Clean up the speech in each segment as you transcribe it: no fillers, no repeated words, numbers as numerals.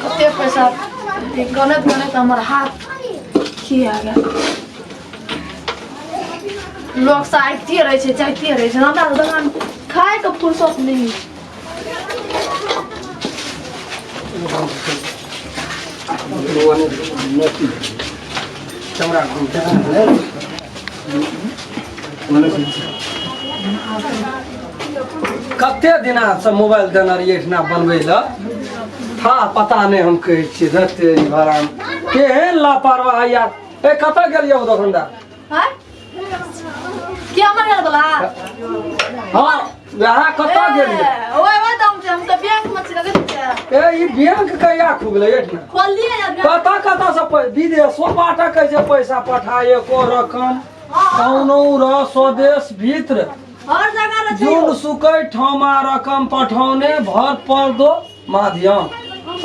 कते पैसा गलत गलत हमर हाथ खिया गेल। लोग से आइते रहै छै, जाइते रहै छै, हमरा तऽ दोकान खायके फुर्सत नहि। कते दिना से मोबाइल देने रहियै एहिठिना बनबै लए, था पता नहि। हम कहै छियै रते भाड़ामे केहन लापरवाह यार। ए, कतऽ गेलियै ओ दोकानदार? आँय? के हमर घर वाला? हँ, वएह, कतऽ गेलियै? ओए ओए, तऽ हम तऽ बैंक में छी, लगै छै। ए, ई बैंक कहिया खुगलै एहिठिना? खोललियै या? कतऽ कतऽ से विदेशो बाटक छै पैसा पठाए एको रकम कौनो र स्वदेश भीतर हर जगह रहै छै। जुन सुकै ठामा रकम पठौने भर पर दो माध्यम।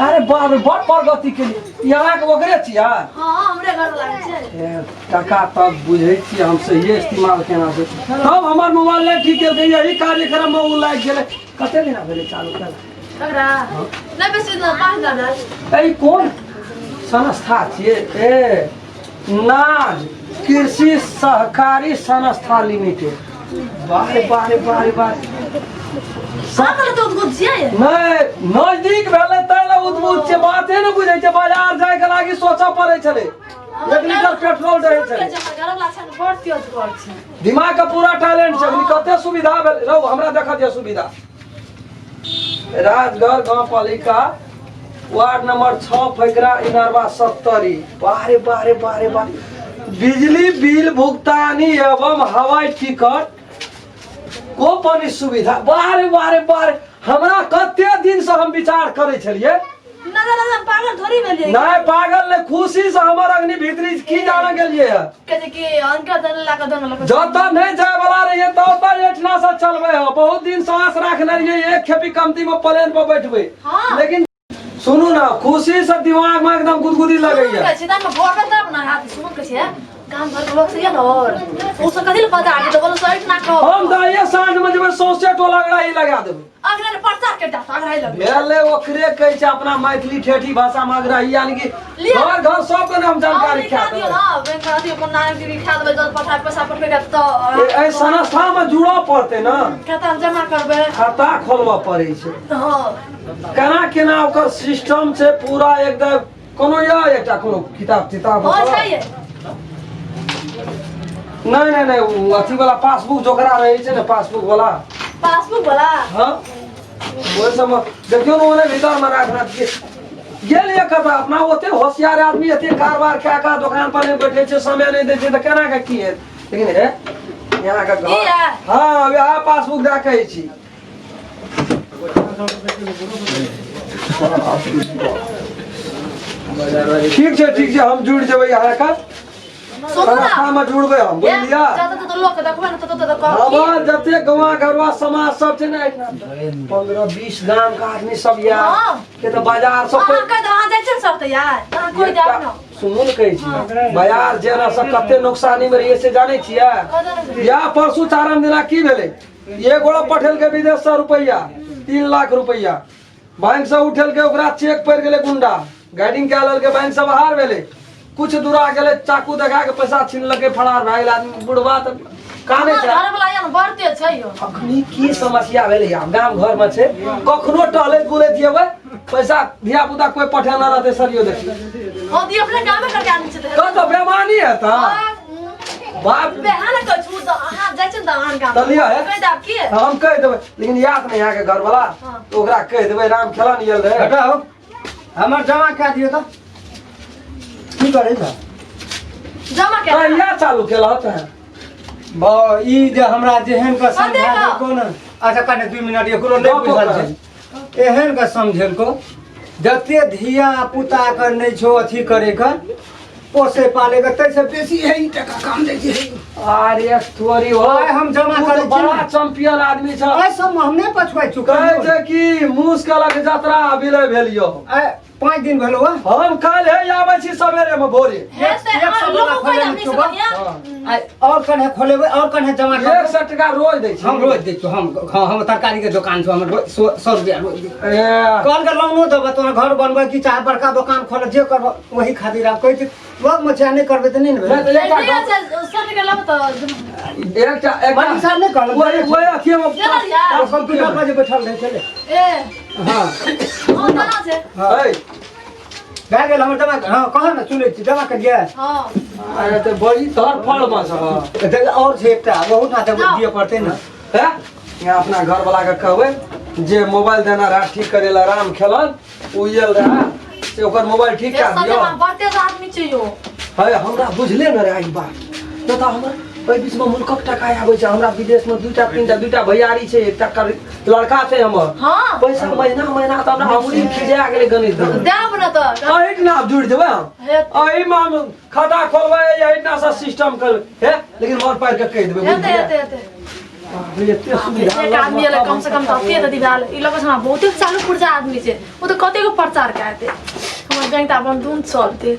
अरे बाप रे, बड़ प्रगति के लिए। यहाँ के ओकरे छियै? हँ, हमरे घर वाला छै। ए, टका तब बुझै छियै हम सहिए इस्तेमाल केना छै। तब हमर मोबाइल नहि ठीक केलकै, यही कार्यक्रम मे ओ लागि गेलै। कते दिना भेलै चालू केला? ककरा नहि बेसी दिन, 5 दिन। ए, ई कोन संस्था छियै? ए, नाज कृषि सहकारी संस्था लिमिटेड। बारे बारे बारे बारे। पागल तऽ उद्भुत छियै। नहि, नजदीक भेलै तै लए उद्भुत छै। बाते नहि बुझै छै। बाजार जायके लागी सोचऽ पड़ै छलै, 1 लीटर पेट्रोल रहै छलै। हमर घर वाला छै ने, बड़ तेज बड़ छै। दिमाग के पूरा टैलेंट छै। अखनी कते सुविधा भेल रौ, हमरा देखऽ दिअ सुविधा। राजगढ़ गाँव पालिका, वार्ड नंबर 6, फैकरा इनरवा, 70। बारे बारे बारे बारे, बिजली बिल भुगतानी एवं हवाई टिकट को पनि सुविधा। बारे बारे बारे, हमरा कते दिन से हम विचार करै छलियै। ना ना ना, पागल थोड़ी भेलियै। नहीं, पागल नहीं, खुशी से हमर अग्नि भीतरी की जाने गेलियै है। कहै कि अंका दन ला के दन लगा। जतऽ नहीं जाय वाला रहियै ततऽ एहिठिना से चलबै हो। बहुत दिन सांस राखने रहियै, एक खेपी कमती में प्लेन पर बैठबै। लेकिन सुनू ना, खुशी से दिमाग में एकदम गुदगुदी लगैया। कहै छी तब भोरबै तब ना हाथ। सुन, कहै छै गाम घर के लोग से ने और ओ सब कथी ले पता के तो बोलो सही ना कहो। हम तऽ आइये साँझ में जेबै, सौंसे टोला अगराही लगा देबै। अगला ने परचा के डाटा अगला लगे। भेलै, ओकरे कहै छै अपना मैथिली ठेठी भाषा में अगराही, यानी कि लिअ। घर घर सबके ने हम जानकारी लिखा खा दियौ देबै। ना बैंक अथी अपन नाम के लिखा देबै, जब पठा पैसा पठबै के तऽ। एहि संस्था में जुड़ऽ पड़तै ने। खाता जमा करबै। खाता खोलबऽ पड़ै छै। केना केना ओकर सिस्टम छै पूरा एकदम। कोनो यऽ एकटा कोनो किताब तिताब? हँ, छै। नहि नहि नहि, ओ अथी वाला पासबुक जोकरा रहै छै ने, पासबुक वाला। पासबुक वाला। हँ, ओहि सबमे देखियौ ने, ओने भीतरमे राखना छियै। गेल ये कतऽ? अपना ओते होशियार आदमी एते कारबार कए कऽ दोकान पर नहि बैठे छै, समय नहि दै छै, तऽ केना के की हेत? लेकिन हे, यहाँ के की घर है? हँ, वएह पासबुक दए कहै छी। ठीक छै, ठीक छै, हम जुड़ि जेबै अहाँके सुनू ना। संस्थामे जुड़बै हम, बुझलियै? जतऽ ततऽ लोक के देखबै ने, ततऽ ततऽ कहब की? हमर जते गाँव घरवा समाज सब छै ने, 15-20 गाम के आदमी सब यार के तऽ बाजार सब अहाँ कहि दो, अहाँ जाइ छियै ने सर तऽ यार अहाँ कहि देब ने। सुनू ने, कहै छी बाजार जेना से कते नुकसानी मे रहियै से जानै छियै? कह दो ने। या परसू चारम दिना की भेलै, एक गोड़ा पठेलकै विदेश से रुपैआ, 3 लाख रुपैआ बैंक से उठेलकै। ओकरा चेक पड़ि गेलै, गुंडा गाइडिंग कए लेलकै, बैंक से बाहर भेलै, कुछ दूरा गेलै, चाकू देखा के पैसा छीनलकै, फरार भए गेलै आदमी। बुढ़वा तऽ कानै हमर छै। घर वाला यहाँ बड़ तेज छै यौ। अखनी की समस्या भेलै आब गाम घर में छै, कखनो टहलैत बुलैत जेबै, पैसा धिया पुता कोई पठेना रहतै, सरियो देखियौ। हँ, दी अपने गामे करके आदमी छै। तऽ तऽ बेमानी है तऽ बाप। बेहा ने कहै छु तऽ अहाँ जाइ छी ने तऽ अहाँ गाम तऽ लिअ हे। कहि देब की? हम कहि देबै, लेकिन याद नहि अहाँके घरवाला। तऽ ओकरा कहि देबै, राम खेलन गेल रहै। हटाओ, हमर जमा कए दियौ तऽ की करै छ? जमा के कहिया चालू केलह तऽ? ई जे हमरा जेहन के समझा देखो। देलको ने, अच्छा कने 2 मिनट, एकरो नहि गपो बुझल कर। छै। एहन के समझेलको, जते धिया पुता के नहि छौ अथी करे के, पोसे पाले के, ताहिसँ बेसी है ई टका काम दै छै। अरे तोरी हो। आइ हम जमा तू करै तऽ छी बड़ा ने। चैंपियन आदमी छ। एहि सबमे हम नहि पछुआइ छु। कहै छै कि मूस कहलक जतरा विलय भेल यौ। आइ 5 दिन भेलो हँ। हम काल्हि हे आबै छी सवेरे में भोरे। हे से एक सौ लोग वाला कोई खोले नहीं छौ से बा। बढ़िया। आ, और कन्हे खोलेबै और कन्हे जमा करबै। 100 टका रोज दै छी। हम रोज दै छियौ, हम हाँ, हम तरकारी के दोकान छौ, हम रोज 100 रुपया रोज दै छियौ। ए, कहल के लोनो देबऽ, तोरा घर बनबै कि चाहे बड़का दोकान खोल, जे करबऽ वही खातिर। आब कहै छी लग मे छै, नहि करबै तऽ नहि ने नहि भेलै। तऽ एकटा नहीं अच्छा 100 टका लेब तऽ एकटा एकटा मनीष साहब नहि कहलक। वही वही अथी में चलल यार। कंप्यूटर पर जे बैठल रहै छलै। ए हाँ। हाँ तना छै। हाँ। ए, भए गेल हमर जमा। हाँ कह ने, सुनै छी, जमा करियै। हाँ। अरे तऽ बड़ी धरफड़ में छ। तऽ और छै एकटा बहुत ना तऽ दिअ पड़तै ने। हैं? यहाँ अपना घर वाला के कहबै जे मोबाइल देना रहा ठीक करे ला राम खेलन उ आयल रहा से ओकर मोबाइल ठीक हे कर सजे दियौ। बढ़ते आदमी छै यो। है हमरा बुझले न रहा ई बात, न तऽ हमरा एहि बीचमे मुल्कक टका आबै छै। हमरा विदेशमे दूटा तीनटा दूटा भैयारी छै, एकटा लड़का छै हमर। हाँ। पैसा महीना महीना तऽ हमरा अंगुरी खिजा गेलै गणित में। देब न तऽ। एहिठिना आब जुड़ि जेबै हम। हे। एहिमे हम खाता खोलबै, एहिठिना से सिस्टम करबै हे, लेकिन मोर पारि के कहि देबै। हेतै हेतै हेतै। बाप रे, एते सुविधा। एक आदमी एलै कम से कम तऽ अते तऽ दिवाल ई लगै छै हमरा बहुते चालू पुर्जा आदमी छै, ओ तऽ कतेको प्रचार कए देतै। हमर गणित अपन धुन चलतै।